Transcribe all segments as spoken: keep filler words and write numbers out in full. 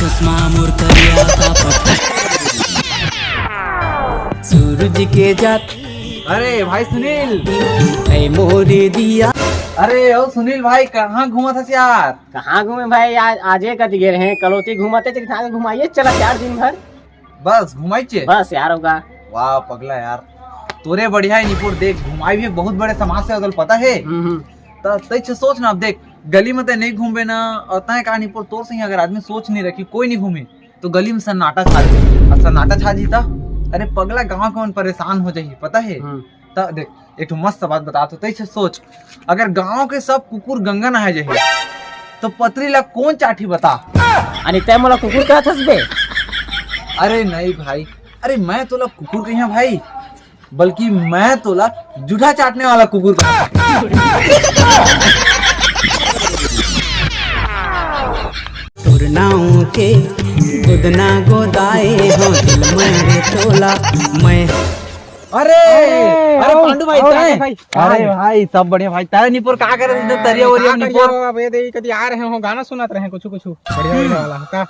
चश्मा मोर करिया का पट सूरज के जात अरे भाई सुनील। ए मोरे दिया। अरे ओ सुनील भाई, कहाँ घूमत हस यार? कहाँ घूमे भाई, आज आजे कति गे रहे कलौती घूमते, चल कहाँ घुमाइए, चला यार दिन भर। बस घुमाइचे? बस यार होगा। वाह पगला यार, तोरे बढ़िया है निपुर, देख घुमाई भी बहुत बड़े समाज से होतल पता है। हम्म, हम्म। त तैं सोच ना, अब देख गली में तैं नहीं घूमबे ना, और तैं का निपुर तोर सही अगर आदमी सोच नहीं रखी, कोई नहीं घूमे तो गली में सन्नाटा छा जाही। और सन्नाटा छा जाही त अरे पगला गांव के मन परेशान हो जाही पता है। हम्म। त देख एक ठो मस्त बात बता तो तैं सोच, अगर गांव के सब कुकुर गंगा नहाए जाही तो पतरी ला कौन चाटी बता? अरे तैं मोला कुकुर कहत हस बे? अरे नहीं भाई, अरे मैं तोला कुकुर कहिया भाई, बल्कि मैं तोला जूठा चाटने वाला कुकुर कहा। तोर नाव के गोदना गोदाए हो दिल में रे तोला मैं। अरे अरे अरे आओ, पांडू भाई आओ तैं? राकेश भाई, का हाल अरे है? भाई सब बढ़िया भाई, तैं निपुर का करे इधर तरिया अरे, वरिया का निपुर? करिया हो, अब ये दे कदी आ रहे हो गाना सुनत रहे कुछ कुछ बढ़िया बढ़िया वाला का?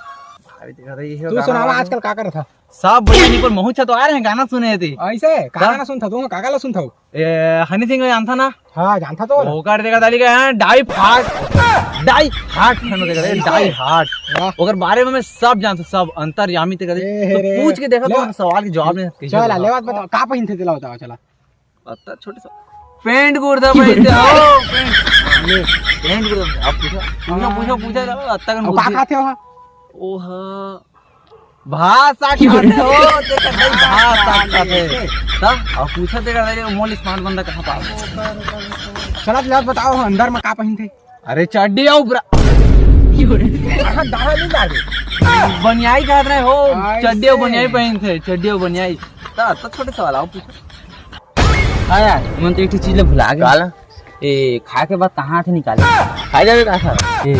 अरे देखा था ये तू गाना सुनावा वाला। आजकल का करत था? सब बढ़िया निपुर महू छा तो आ रहे हैं गाना सुने थे। ऐसे का का? गाना सुनता तू का गाना सुनता हूँ? ए, हनी सिंह जानता ना? हाँ जानता तो ना। ओकर देखा था लिखा है डाई हार्ट। डाई हार्ट खाना देखा था डाई हार्ट। वाह। ओकर बारे में मैं सब जानता, सब अंतर्यामी ते ए, तो रे। पूछ के देखा ले। तो सवाल के जवाब नहीं कही चला बता। ले बात बता का पहिनथे तेला बताओ चला। पता छोटे सा पैंट कुर्ता पहिनथे हो। Pant pant kurta. अब पूछो पूछो पूछो पूछो अब तक अब का खाते हो? ओहा भात साग खाते हो, देखा नहीं, भात साग खाते। तब अब पूछा देखा नहीं, मोल स्मार्ट बंदा कहाँ पास? चला तो बताओ, अंदर में का पहिनथे? अरे चड्डी अउ ब्रा। कहाँ दाढ़ा नहीं दाढ़ी? बनियाई कहत रहे हो, आई चड्डी अउ से। बनियाई पहिनथे, चड्डी अउ बनियाई। तब तो छोटे सवाल आओ पूछो। हाँ यार, मन तो एक ठो चीज ले भुला गया। काला? ए, खाए के बाद कहाँ से निकाले? खाए जावे का था? ए,